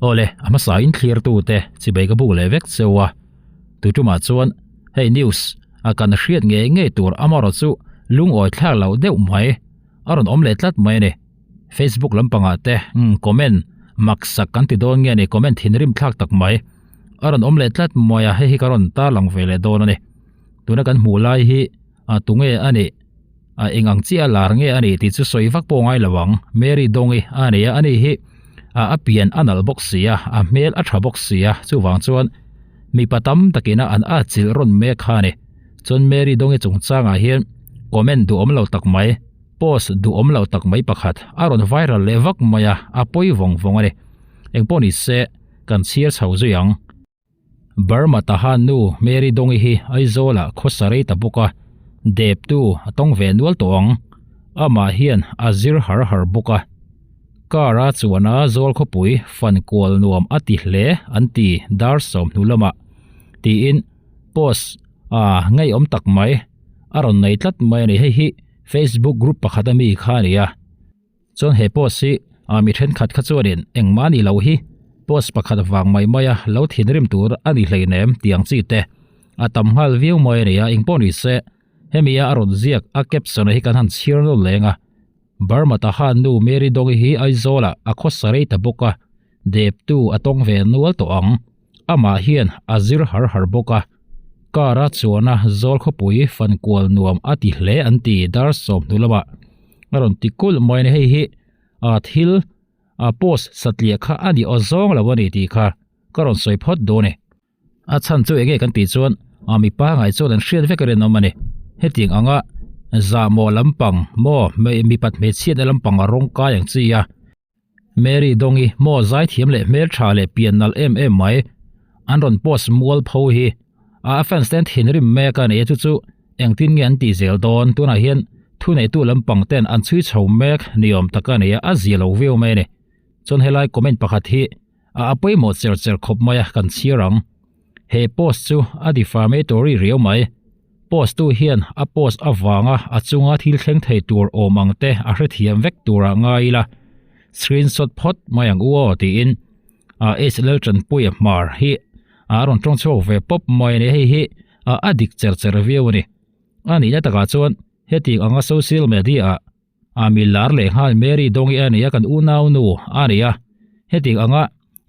Awle, a hmasa in thlir tu te chibai ka buk leh vek cheu a. Tu tumah chuan hei news a kan hriat ngei ngei tur amarawh chu lungawi thlak loh deuh mai a rawn awm leh tlat mai a ni. Facebook lampangah te comment mak sak kan ti dawn nge ni comment thinrim thlak tak mai a rawn awm leh tlat mai a, hei hi ka rawn tarlang ve leh dawn a ni. Tuna kan hmuh lai hi a tunge a nih a eng ang chiah a lar nge a nih tih chu sawi vak pawh ngai lo ang. Mary Dawngi a ni a, ani hi a a pian a nalh bawk si a, a hmel a tha bawk si a, chuvang chuan mipa tam takin a an atchilh rawn mek kha a ni. Chuan Mary Dawngi chungchangah hian comment duhawm lo tak mai, post duhawm lo tak mai pakhat a rawn viral leh vak mai a, a pawi vawng vawng a ni. Engpawh ni se kan chhiar chho zui ang. Burma Tahan nu Mary Dawngi hi Aizawlah khawsa rei ta bawk a, deptu a tawng ve nual tawh ang. Amah hian a zir har har bawk a. Car a chuan a zawl khawpui fan kual nuam a ti hle an ti dar 20 lamah tiin post a ngeiawm tak mai a rawn nei tlat mai a ni. Hei hi Facebook group pakhat ami kha a ni a. Chuan he post hi ah mi thenkhat kha chuanin engmah a nih loh hi post pakhat vang mai mai a lo thinrim tur a ni hleinem tih ang chi te a tam nghal viau mai a ni a, engpawh ni se hemi a a rawn ziak a caption hi kan han chhiar nawlh leng a, Burma Tahan nu Mary Dawngi hi Aizawlah a khawsa rei ta bawk a, deptu a tawng ve nual tawh ang. Amah hian a zir har har bawk a, car a chuan a zawl khawpui fan kual nuam a ti hle an ti dar 20 lamah a rawn ti kulh mai a ni. Hei hi a thil a post satliah kha a ni aw zawng lo a ni tih kha ka rawn sawi phawt dawn e. A chhan chu enge kan tih chuan a mipa ngai chuan an hriat vek a rinawm a ni. Hetiang anga zahmawh lampang maw mipat hmeichhiatna lampang a rawng kai ang chi a. Mary Dawngi maw zaithiam leh hmeltha leh pian nalh em em mai an rawn post mual pho hi a fans ten thinrim mek a ni a chu chu engtin nge an tih zel dawn tunah hian thuneitu lampang ten an chhui chho mek ni awm tak a ni a a zia lo viau mai a ni chuan helai comment pakhat hi a a pawimawh cher cher khawp mai a kan chhiar ang. He post chu a defamatory riau mai. Post tu hian a post avanga a chunga thil thleng thei tur awm ang te a hrethiam vek turah ngai ila. Screenshot phawt mai ang u aw tiin a HLL Tanpuia hmar hi a rawn tawng chhuak ve pawp mai a ni. Hei hi a dik cher cher viau a ni. A nihna takah chuan hetiang anga social media ah A mi lar leh nghal Mary Dawngi a ni a, kan unau nu a ni a. Hetiang anga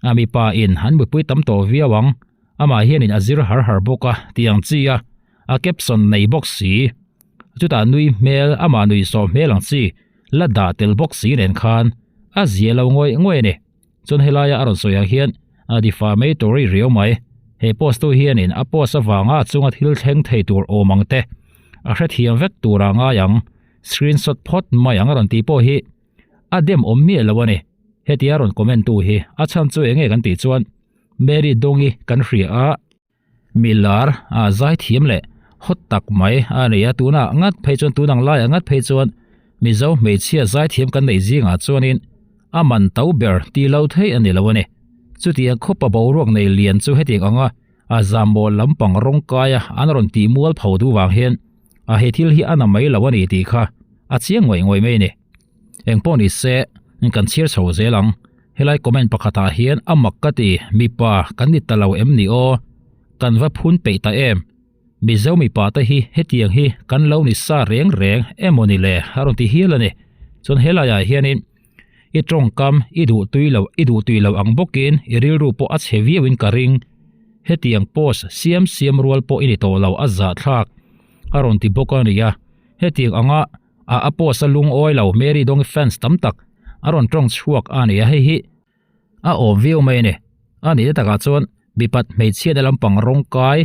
a mipa in an mipui tam tawh viau ang, amah hianin a zir har har bawk a tih ang chi a, a caption nei bawk si. Chutah nui hmel, amah nui sawh hmel ang chi la dah tel bawk si nen khan a zia lo ngawih ngawih a ni. Chuan helaia a rawn sawi ang hian a defamatory riau mai. He post tu hianin a post avanga a chunga thil thleng thei tur awm ang te a hrethiam vek turah ngai ang. Screenshot phawt mai ang a rawn tih pawh hi a dem awm miah lo a ni. Hetia rawn comment tu hi a chhan chu enge kan tih chuan Mary Dawngi kan hria a, mi lar a zaithiam leh hot tak mai a ni a, tunah ngat phei chuan tunang laiah ngat phei chuan Mizo hmeichhia zaithiam kan neih zingah chuanin a man to ber tih lo theih a ni lo a ni. Chutiang khawpa boruak nei lian chu hetiang anga a zahmawh lampang rawng kaia an rawn tih mual pho duh vang hian a he thil hi a na mai lo a ni tih kha a chiang ngawih ngawih mai a ni. Eng pawh ni se kan chhiar chho zel ang. Helai comment pakhatah hian a mak ka ti, mipa kan ni ta lo em ni aw? Kan va phun peih ta em? Mizo mipa te hi hetiang hi kan lo ni sa reng reng emaw ni le a rawn ti hial a ni. Chuan helaiah hianin i tawngkam i duh tui lo i duh tui lo ang bawkin i rilru pawh a chhe viauin ka ring. Hetiang post siam siam rual pawh i ni tawh lo a zahthlak a rawn ti bawk a nia. Hetiang anga a a post a lungawi lo Mary Dawngi fans tam tak a rawn tawng chhuak a nia hei hi a awm viau mai a ni. A nihna takah chuan mipat hmeichhiatna lampang rawng kai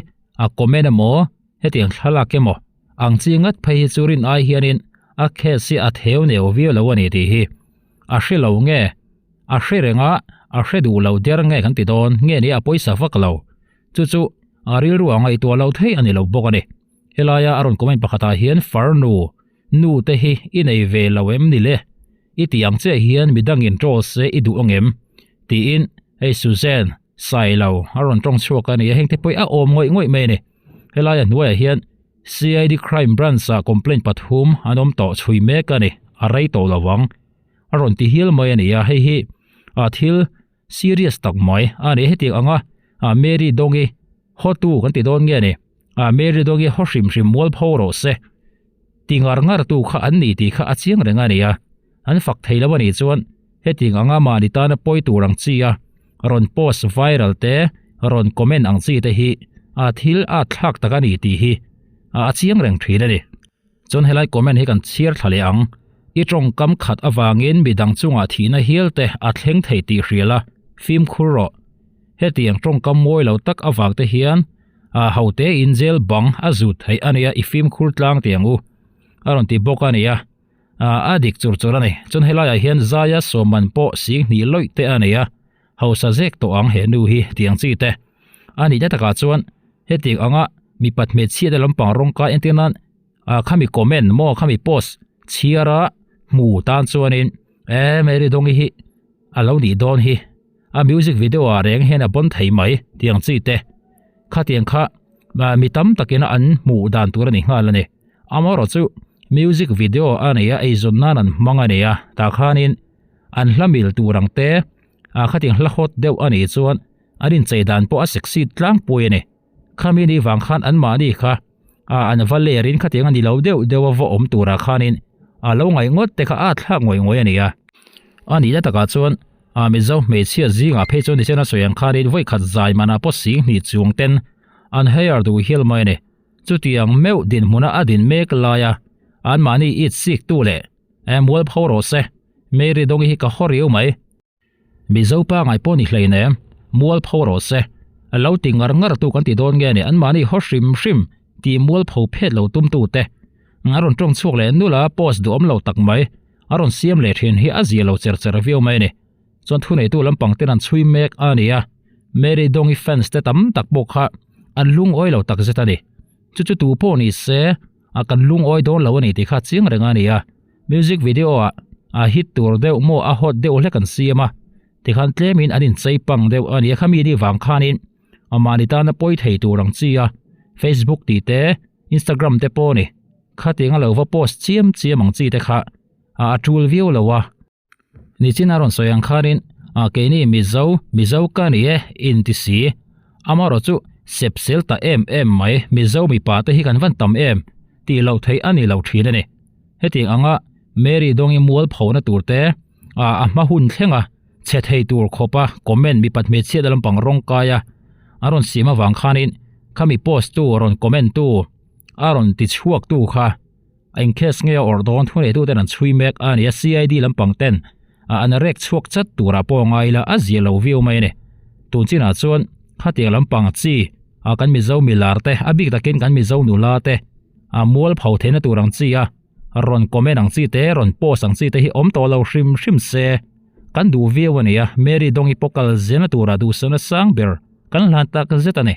a comment emaw hetiang thlalak emaw ang chi ngat phei hi chu rin ai hianin a case hi a theu neu viau lo a ni tih hi a hre lo nge a hre reng a a hre duh lo der nge kan ti dawn nge ni a pawisa vak lo chu chu a rilru a ngaihtuah lo thei a ni lo bawk a ni. Helaia a rawn comment pakhatah hian farnu nu te hi i nei ve lo em ni le? I tih ang chiah hian midangin troll se i duh angem? Tiin hei Suzanne Sailo a rawn tawng chhuak a ni a, heng te pawh hi a awm ngawih ngawih mai a ni. Helaia hnuaiah hian CID Crime Branch ah complaint pathum an awm tawh chhui mek a ni, a rei tawh lo ang a rawn ti hial mai a ni a, hei hi a thil. Serious tak mai a ni hetiang anga ah Mary Dawngi hawtu kan ti dawn nge ni ah Mary Dawngi haw hrim hrim mual pho rawh se ti ngar ngar tu kha an ni tih kha a chiang reng a ni a, an fak thei lo a nih chuan hetiang anga mahni tana pawi tur ang chi a rawn post viral te rawn comment ang chi te hi a thil a thlak tak a ni tih hi a chiang reng thin a ni. Chuan helai comment hi kan chhiar thla leh ang. I tawngkam khat avangin midang chungah thihna hial te a thleng thei tih hria la, fimkhur rawh. Hetiang tawngkam mawi lo tak avang te hian a hote in jail bang a zut theih a nia i fimkhur tlang tih ang u a rawn ti bawk a nia. A dik chur chur a ni. Chuan helaiah hian Zaia sawmman pawh sing hnih lawih te a nei a, hausa zek tawh ang he nu hi tih ang chi te. A nihna takah chuan hetiang anga mipat hmeichhia te lampang rawng kai entir nan ah khami comment maw khami post chhiara hmu tan chuanin e Mary Dawngi hi a lo nih dawn hi a music video ah reng hian a bawn thei mai tih ang chi te khatiang kha mi tam takin an hmuh dan tur a ni nghal a ni amaherawh chu music video a nei a eizawn nan an hmang a ni a tah khanin an hla mil tur ang te ah khatiang hla hot deuh a nih chuan an inchei dan pawh a sexy tlangpui a ni. Khami ni vang khan anmahni kha ah an va lerin khatiang a ni lo deuh deuh a va awm turah khanin a lo ngaih ngawt te kha a thlak ngawih ngawih a ni a. A nihna takah chuan ah Mizo hmeichhia zingah phei chuan nichen a sawi ang khanin vawi khat zai manah pawh sing hnih chung ten an hire duh hial mai a ni. Chutiang meuh dinhmuna a din mek laia anmahni it sik tu leh eh mual pho rawh se Mary Dawngi hi ka haw riau mai. Mizo pa ngai pawh ni hlein em, mual pho rawh se. A lo ti ngar ngar tu kan ti dawn nge ni anmahni haw hrim hrim tih mual pho phet lo tum tu te. A rawn tawng chhuak leh nula post duhawm lo tak mai a rawn siam leh thin hi a zia lo cher cher viau mai a ni. Chuan thuneitu lampang ten an chhui mek a ni a, Mary Dawngi fans te tam tak pawh kha an lungawi lo tak zet a ni. Chu chu tu pawh ni se a kan lungawi dawn lo a ni tih kha chiang reng a ni a. Music video ah a hit tur deuh maw a hot deuh hlek an siam a tikhan tlemin an inchei pang deuh a ni a khami ni vang khanin amahni tana pawi thei tur ang chi a Facebook tih te Instagram te pawh a ni khatiang a lo va post chiam chiam ang chi te kha a a tul viau lo a. Nichin a rawn sawi ang khanin a keini Mizo, Mizo ka ni e inti si. Amaherawh chu sep sel ta em em mai Mizo mipa te hi kan van tam em tih loh theih a ni lo thin a ni. Hetiang anga Mary Dawngi mual phona tur te a a hma hun thlenga chhe thei tur khawpa comment mipat hmeichhiat lampang rawng kaia a rawn siam avang khanin khami post tu rawn comment tu a rawn ti chhuak tu kha A in case nge a awrh dawn thu neitu ten an chhui mek a ni a, CID lampang ten a an rek chhuak chat turah pawh a ngai ila a zia lo viau mai a ni. Tun chinah chuan khatiang lampang chi a kan Mizo milar te a bik takin kan Mizo nula te a mual pho theihna tur ang chi a rawn comment ang chi te rawn post ang chi te hi awm tawh lo hrim hrim se kan duh viau a ni a, Mary Dawngi pawh kal zelna turah duhsakna sang ber kan hlan tak zet a ni.